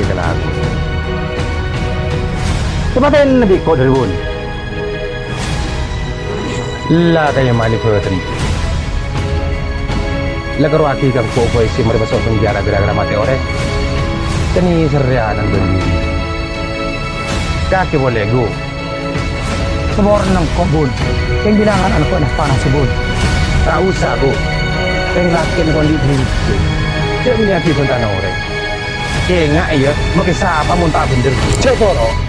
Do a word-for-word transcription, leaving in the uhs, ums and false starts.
Kalakowan. Èpatèna bi' engko' dâri bun. La taèma'è bhâdhân. La karowa aghi' ka engko' bhâi sè marè maso' penjara gara-gara matè orèng. Kènè' serrèya ana'na bâ'na. Kakè polè, Gu. Saporana engko', Bun. Kèng bilangan ana' bâ'na panassa, Bun. Ta' osa, Gu. Kèng lakèna kondi' bhâi. Jhâ' nyakè'è bhântana orèng. Kèngaè, yâ, makè sapa mon ta' bhendher. Jhâ' toro'.